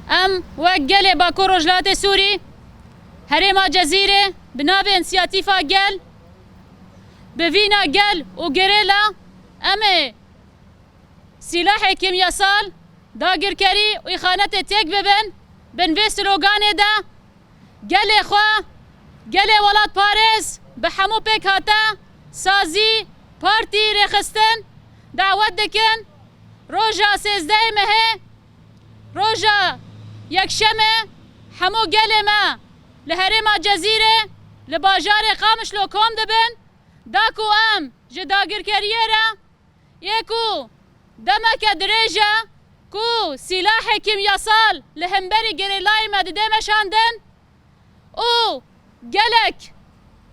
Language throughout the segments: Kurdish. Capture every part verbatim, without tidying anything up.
Em wek gelê Bakur Rojhilatê Sûrî, herêma Cezîrê, bi navê Însiyatîfa Gel, bi vîna gel û gerêla, em ê sîlahê kîmyasal, dagirkerî û îxanetê têk bibin, bin vê sloganê de gelê xwe, gelê welatparêz bi hemû pêkhate, sazî, partî, rêxistin dawet dikin. Roja sêzdehê mehê, roja yekşemê, hemû gelê me li herêma Cezîrê, li bajarê Qamişlo kom dibin, da ku em ji dagirkeriyê re yê ku demeke dirêj e ku sîlahê kîmyasal li hemberî gerêlayê me didê meşandin û gelek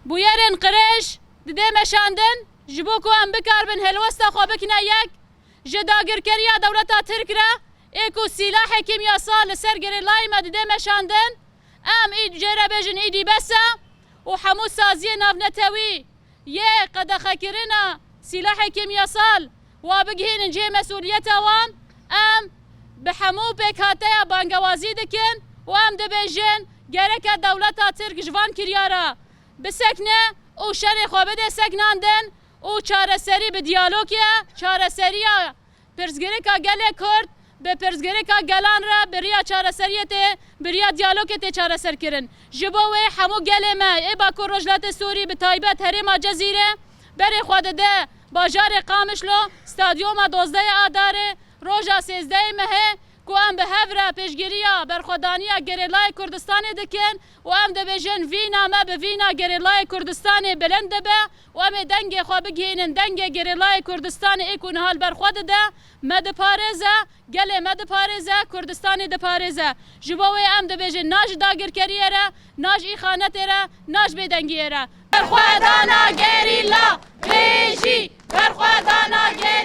bûyerên qirêj didê meşandin, ji bo ku em bikaribin helwesta xwe bikine yek, ji dagirkeriya dewleta Tirk re, ê ku sîlahê kîmyasal li ser gerêlayê me didê meşandin, em î-, jê re bêjin, îdî bes e û hemû saziyê navnetewî yê qedexekirina sîlahê kîmyasal wa bigihînin cihê mesûliyeta wan, em bi hemû pêkhateya bangewazî dikin û em dibêjin, gereke dewleta Tirk ji van kiryara bisekine û şerê xwe bide seknandin û çareserî bi diyalogê, çareseriya pirsgirêka gelê Kurd bi pirsgirêka gelan re bi riya çareseriyê tê, bi riya diyalogê tê çareserkirin. Ji bo wê hemû gelê me ê Bakur Rojhilatê Sûrî, bi taybet herêma Cezîrê, berê xwe dide bajarê Qamişlo, stadyuma dozdehê Adarê, roja sêzdehê mehê, ku em bi hev re pêşgiriya berxwedaniya gerêlayê Kurdistanê dikin û em dibêjin, vîna me bi vîna gerêlayê Kurdistanê bilind dibe û em ê dengê xwe bigihînin dengê gerêlayê Kurdistanê ê ku niha li ber xwe dide, me diparêze, gelê me diparêze, Kurdistanê diparêze. Ji bo wê em dibêjin, na ji dagirkeriyê re, na ji îxanetê re, na ji bêdengiyê re. Berxwedana gerîla, bêjî, berxwedana gerîla.